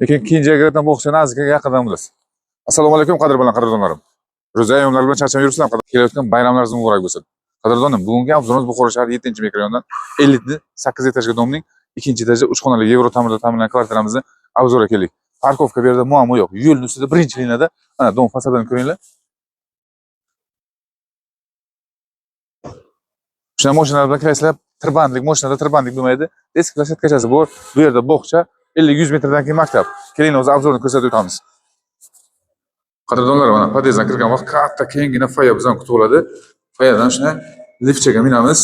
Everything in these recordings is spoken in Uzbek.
Lekin Kenjagirdan bog'chani ozgina yaqindan bilasiz. Assalomu alaykum qadr bilan qadrdonlarim. Ro'za ayyomlari bilan charchamay yuribsizlarmi? Kelayotgan bayramlaringiz muborak bo'lsin. Qadrdonim, bugungi обзор imiz Buxoro shahri 7-mikrorayondan Elitni 8 etajli дом ning 2-etajda 3 xonali yevro ta'mirda ta'minlangan kvartiramizni обзор ga keldik. Парковка bu yerda muammo yo'q. Yo'lning ustida birinchi liniyada ana дом fasadini ko'ringlar. Shunday mashinalar bilan kirasizlar, tirbandlik, mashinada tirbandlik bo'lmaydi. Eski площадка chasi bor. Bu yerda bog'cha, 50-100 metrdan keyin maktab. Keling, o'zi обзор ni ko'rsatib o'tamiz. Qadrdonlar, mana podyezddan kirgan vaqt katta kenggina foya bizani kutib oladi. Foyadan shunday liftchaga minamiz,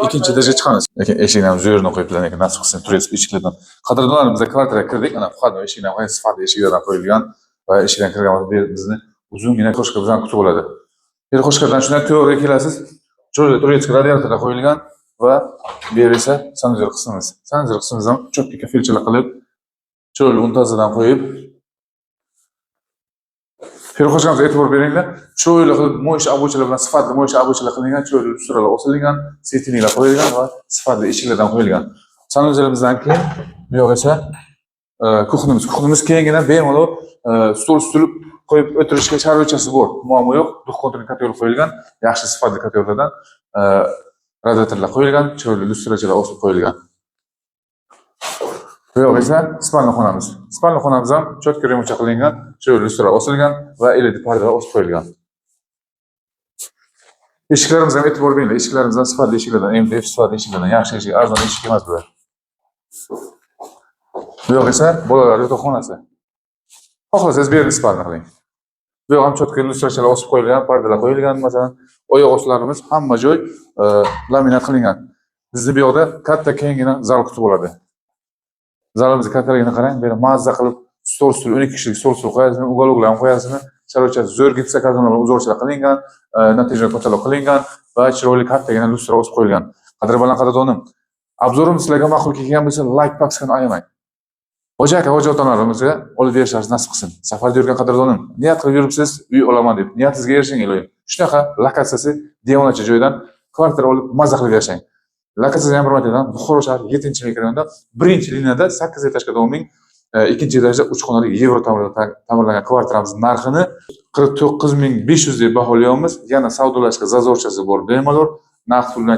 ikkinchi etajga chiqamiz. Lekin eshikni ham zo'rini qo'yibdilar, lekin nasib qilsin turist eshiklardan. Qadrdonlar, biz kvartiraga kirdik. Ana входной eshikdan ham sifatli eshiklardan qo'yilgan va eshikdan kirgan vaqt bu yer bizni uzungina прихожка bizani kutib oladi. Прихожка dan shunday to'g'ri kelasiz. Chiroyli турецкий radiatorlar qo'yilgan va bu yer esa санузел qismimiz. Санузел qismimiz ham чётко kafelchalar qilib, chiroyli unitazidan qo'yib, прихожка mizga e'tibor beringlar. Chiroyli qilib mo'yish обои chalar bilan sifatli mo'yish обои chalar qilingan, chiroyli lyustralar osilgan, светильник lar qo'yilgan va sifatli eshiklardan qo'yilgan. Санузел imizdan keyin bu yoq esa кухня miz. Кухня miz kenggina bemalol stol stul qo'yib o'tirishga sharoitchasi bor. Muammo yo'q. Двухконтурный котёл qo'yilgan, yaxshi sifatli котёл lardan radiatorlar qo'yilgan, chiroyli lyustrachalar osib qo'yilgan. Bu yoq esa спальный xonamiz. Спальный xonamiz ham чётко remontcha qilingan, chiroyli lyustralar osilgan va LED pardalar osib qo'yilgan. Eshiklarimizga ham e'tibor beringlar. Eshiklarimiz ham sifatli eshiklardan, MDF sifatli eshiklardan, yaxshi eshik, arzon eshik emas bular. Bu yoq esa bolalar yotoqxonasi. Xohlasangiz bu yerni спальный qiling. Bu yoq ham чётко lyustrachalar osib qo'yilgan, pardalar qo'yilgan, masalan, oyoq ostlarimiz hamma joy laminat qilingan. Bizni bu yoqda katta kenggina zal kutib oladi. Zalimizni kattaligini qarang, bu yerda mazza qilib stol stul 12 kishilik stol stul qo'yasizmi, уголок larni qo'yasizmi, sharoitchasi zo'r gipsokartonlar bilan узор chalar qilingan, натяжной потолок qilingan va chiroyli kattagina lyustra osib qo'yilgan. Qadr bilan qadrdonim, обзор im sizlarga ma'qul kelgan bo'lsa, layk bosishni ayamang. Hoji aka, hoji otalarimizga olib berishlaringiz nasib qilsin. Safarda yurgan qadrdonim, niyat qilib yuribsiz, uy olaman deb. Niyatingizga erishing iloyim. Shunaqa lokatsiyasi devonacha joydan kvartira olib mazza qilib yashang. Lokatsiyasi ham bir martadan Buxoro shahri 7-mikrorayonda 1-liniyada 8 этажка дом ning 2-etajda 3 xonali yevro ta'mirlangan kvartiramiz narxini 49 500 deb baholayapmiz. Yana savdolashga зазор chasi bor, bemalol naqd pul bilan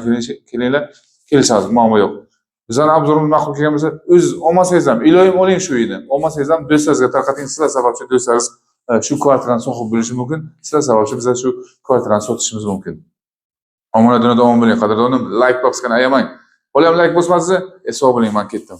kelinglar, kelishamiz, muammo yo'q. Bizani обзор imiz ma'qul kelgan bo'lsa, o'ziz olmasangiz ham iloyim oling shu uyni. Olmasangiz ham do'stlaringizga tarqating. Sizlar sababchi do'stlaringiz shu kvartirani sohib bo'lishi mumkin. Sizlar sababchi bizlar shu kvartirani sotishimiz mumkin. Omonat dunyoda omon bo'ling, qadrdonim. Layk bosishni ayamang. Hali ham layk bosmadingiz, sog' bo'ling, men ketdim.